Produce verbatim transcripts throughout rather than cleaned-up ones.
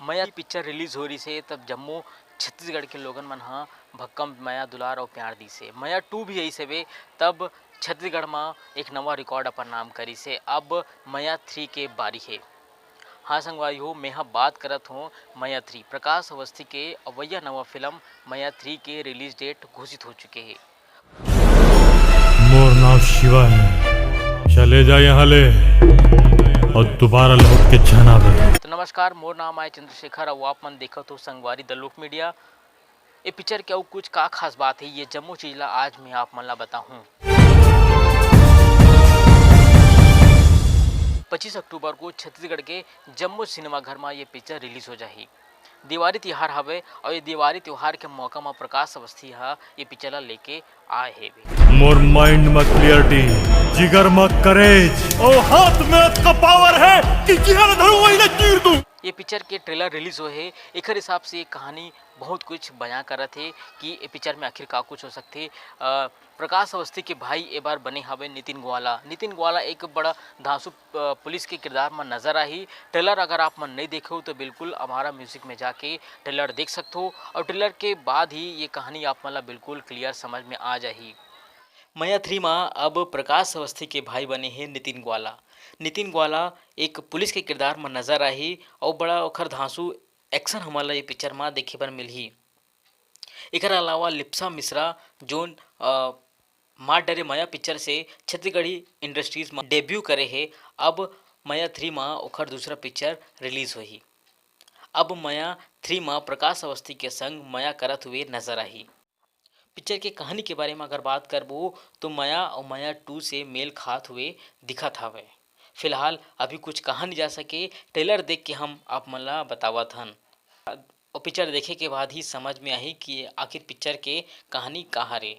मया picture release हो रहिस हे, तब जम्मो छत्तीसगढ़ के लोगन मन ह भक्कम मया दुलार अउ प्यार दिस हे। मया टू भी अइस हवे, तब छत्तीसगढ़ म एक नवा रिकॉर्ड अपन नाम करिस हे। अब मया थ्री के बारी हे। हाँ संगवारी हो, मैं ह बात करत हों मया थ्री। प्रकाश अवस्थी के अवइया नवा फिल्म मया थ्री के रिलीज डेट घोषित हो चुके हे। मोर नाम शिवा है। चले जा यहाँ ले और दोबारा लौट के जाना बे। तो नमस्कार, मोर नाम आय चंद्रशेखर, अउ आप मन देखत हो संगवारी द लोक मीडिया। ए पिक्चर के अउ कुछ का खास बात हे, ये जम्मो चीज ला आज मैं आप मन ला बताहूँ। पच्चीस अक्टूबर को छत्तीसगढ़ के जम्मो सिनेमा घर म ये पिक्चर रिलीज हो जाही। देवारी तिहार हवे, अउ ये देवारी तिहार के मौका म प्रकाश अवस्थी ह ये पिक्चर ला लेके आए हे भी। मोर माइंड में क्लियरिटी, जिगर में करेज, और हाथ में अतका पावर है कि जिगर धरू वही ना चीर दूं। ये पिक्चर के ट्रेलर रिलीज होए हे, एकर हिसाब से ये कहानी बहुत कुछ बयां करत हे कि ये पिक्चर में आखिर का कुछ हो सकथे। अ, प्रकाश अवस्थी के भाई ए बार बने हवे नितिन ग्वाला। नितिन ग्वाला एक बड़ा धांसू, अ, पुलिस के किरदार म नजर आही। ट्रेलर अगर आप मन नइ देखे हो तो बिल्कुल अमारा म्यूजिक में जाके ट्रेलर देख सकथो, और ट्रेलर के बाद ही ये कहानी आप मन ला बिल्कुल क्लियर समझ में आ जाही। मया थ्री म अब प्रकाश अवस्थी के भाई बने हे नितिन ग्वाला। नितिन ग्वाला एक पुलिस के किरदार म नजर आही और बड़ा ओखर धांसू एक्शन हमन ला ये पिक्चर म देखे बर मिलही। एकर अलावा लिप्सा मिश्रा जोन, अ, मार डरे मया पिक्चर से छत्तीसगढ़ी इंडस्ट्रीज म डेब्यू करे हे, अब मया थ्री म ओखर दूसरा पिक्चर रिलीज होही। अब मया थ्री म प्रकाश अवस्थी के संग मया करत हुए नजर आही। पिक्चर के कहानी के बारे म अगर बात करबो तो मया अउ मया टू से मेल खात हुए दिखत हवय। फिलहाल अभी कुछ कहा नहीं जा सके, ट्रेलर देख के हम आप मन ला बतावत हन। अउ पिक्चर देखे के बाद ही समझ में आही कि आखिर पिक्चर के कहानी का हरे।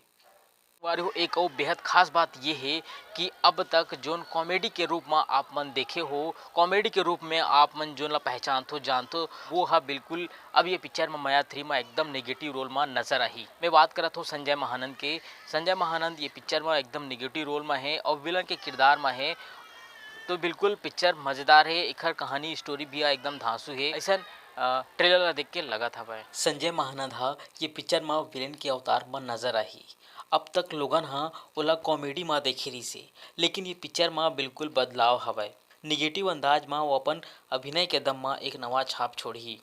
संगवारी हो, एक अउ बेहद खास बात ये हे कि अब तक जोन कॉमेडी के रूप म आप मन देखे हो, कॉमेडी के रूप में आप मन जोन ला पहचानथो, जानथो, वो ह बिल्कुल अब ये पिक्चर म मया थ्री म एकदम नेगेटिव रोल म नजर आही। मैं बात करत हो संजय महानंद के। संजय महानंद ये पिक्चर म एकदम नेगेटिव रोल म हे और विलन के किरदार म हे। तो बिल्कुल पिक्चर मजेदार हे, एखर कहानी स्टोरी भी एकदम धांसू हे। अइसन, अ, ट्रेलर ला देख के लगत हवय। संजय महानंद ह ये पिक्चर म विलेन के अवतार म नजर आही। अब तक लोगन ह ओला कॉमेडी म देखे रिहिसे, लेकिन ये पिक्चर म बिल्कुल बदलाव हवय। निगेटिव अंदाज म वो अपन अभिनय के दम म एक नवा छाप छोड़ही।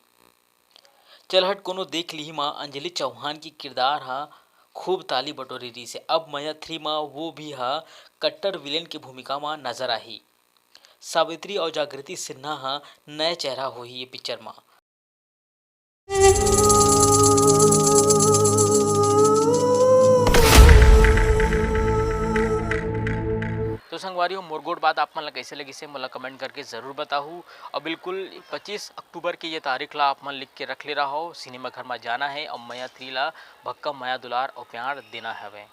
चलहट कोनो देख लिही म अंजलि चौहान के किरदार ह खूब ताली बटोरे रिहिसे। अब मया थ्री म वो भी ह कट्टर विलेन के भूमिका म नजर आही। सावित्री अउ जागृति सिन्हा ह नया चेहरा होही ये पिक्चर म। तो संगवारी हो, मोर गोठ बात आप मन ला कैसे लगिस हे, मोला कमेंट करके जरूर बताहू। और बिल्कुल पच्चीस अक्टूबर के ये तारीख ला आप मन लिख के रख ले रहो, सिनेमा घर में जाना है और मया थ्री ला भक्का मया दुलार और प्यार देना हवे।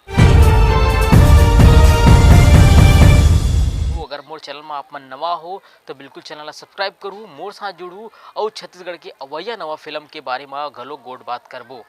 तो अगर मोर चैनल में आप मन नवा हो तो बिल्कुल चैनल ला सब्सक्राइब करू, मोर साथ जुड़ू और छत्तीसगढ़ के अवैया नवा फिल्म के बारे में घलो गोठ बात करबो।